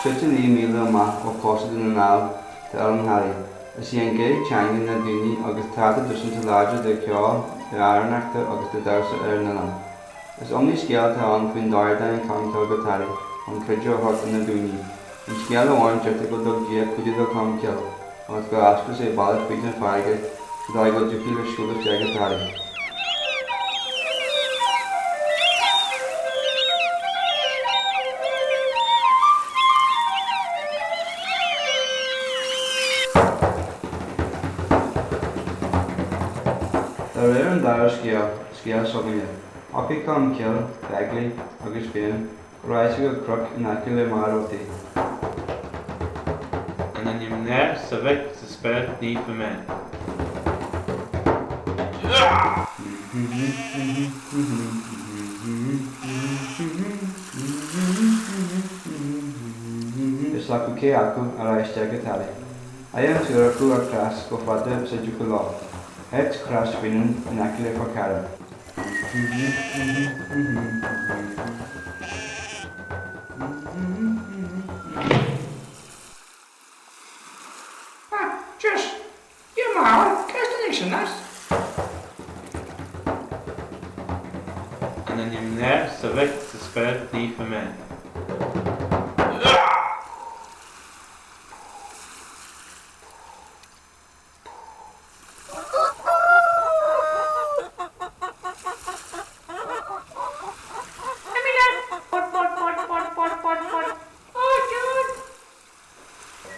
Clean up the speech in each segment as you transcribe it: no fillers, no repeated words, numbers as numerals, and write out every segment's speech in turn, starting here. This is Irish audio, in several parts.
39 míle amach ó chósta Dhún na nGall tá Oileán Thoraí. Is í an Ghaeilge teanga na ndaoine agus tá traidisiúnta láidir de cheol, de amhránaíocht agus de dhamhsa ar an oileán. Is iomaí scéal atá ann faoin dóigh a dtáinig Colmcille go Toraigh chun cuidiú a thabhairt do na daoine. In scéal amháin deirtear go dtug Dia cuidiú do Cholmcille agus gur oscail sé bealach fríd an farraige sa dóigh go dtiocfadh leis siúl isteach go Toraigh. De réir an dara scéal, scéal s'againne, Shocraigh Colmcille, Beigile agus Fionn go rachadh siad go cnoc in aice le Machaire Rabhartaigh. In ainm an Athar 's a Mhic 's a Spiorad Naofa Amen. Is acu cé acu a raghadh isteach go Toraigh. Chuaigh an triúr acu ar chros chomh fada is a dtiocfadh leo. Thit cros Fhionáin in aice le Fort Carran. In ainm an Athar 's a Mhic 's a Spiorad Naofa Amen.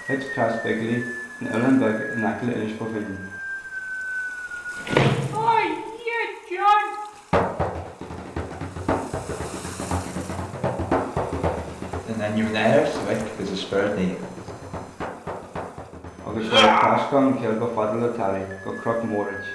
Thit cros Bheigile in oileán beag in aice le Inis Bó Finne. In ainm an Athar 's a Mhic agus a Spiorad Naofa. Agus chuaigh cros Cholmcille chomh fada le Toraigh, go Cnoc Mhóraid.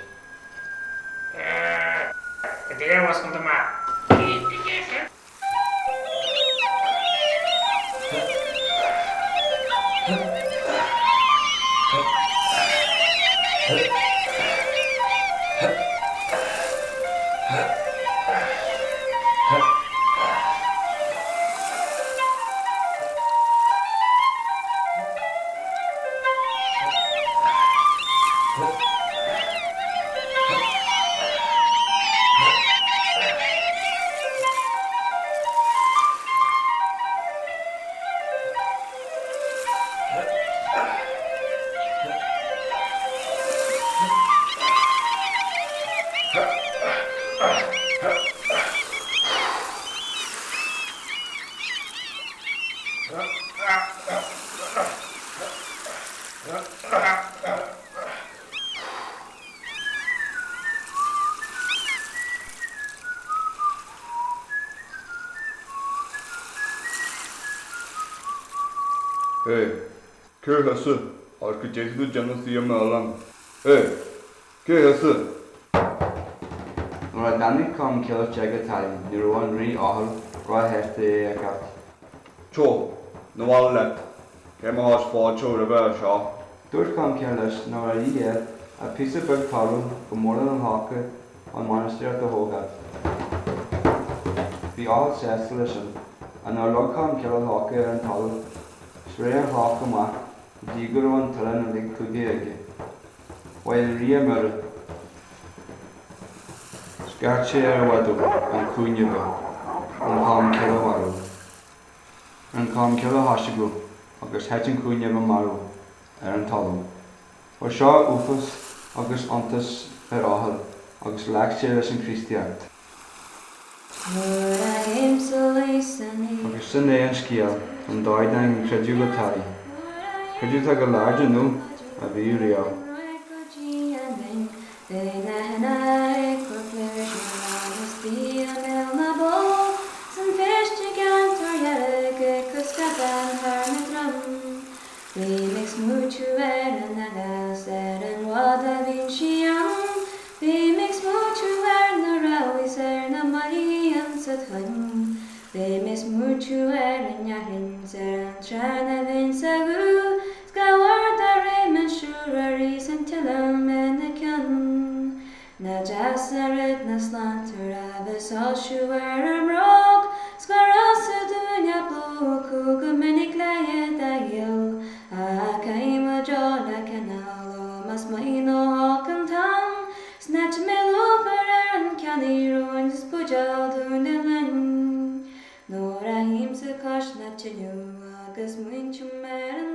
Hé, cé thusa agus goidé tá tú ag déanamh istigh ar m'oileán? Hé, cé thusa? Nuair a tháinig Colmcille isteach go Toraigh ní raibh an rí Eochaill róshásta é a fheiceáilt. Tó, 'na bhaile leat, cé mo tháis fáilte roimhe anseo. Dúirt Colmcille leis nach raibh de dhíth air ach píosa beag talún go mórán an chlocha chun mainistir a thógáil. Bhí Eochaill sásta leis sin, ach nuair a leag Colmcille an chloch ar an talamh, spréigh an chloch amach go dtí go raibh an t-oileán uilig clúdaithe aige. Mhaígh an rí a mire. Scairt sé ar a mhadadh, an Cú Nimhe, chun Colmcille a mharú. Rinne Colmcille a thaisceadh agus thit an Cú Nimhe marbh ar an talamh. Chuir seo uafás agus iontas ar Eochaill agus ghlac sé leis an Chríostaíocht. Agus sin é an scéal an dóigh a dtáinig an creideamh go Toraigh. Creideamh atá go láidir inniu, a bhí riamh. Bím ag smaoitiú ar an eala 's ar an bhfad a bhíonn sí ann, Bím ag smaoitiú ar na rabhaidh 's ar na maillí insa toinn, Bím ag smaoitiú ar an fhearthainn 's ar an trean a bhíonn sa ghuth, 'S gabhar dá réim an siúr is an t-oileán ina cionn. Nach deas an rud na sláinte a bheith soilsiú ar ár mbróg, 's gur fhasa dúinn a' acu go minic le iad a dhíol. Ach caithfidh muid dul le cineál ó más maith nó olc an t-am, 's ná tá mé lúcháir ar an ceannaí róin is buidéal dúinn le linn. Nuair a théimse cois na tineadh agus múintim ar an.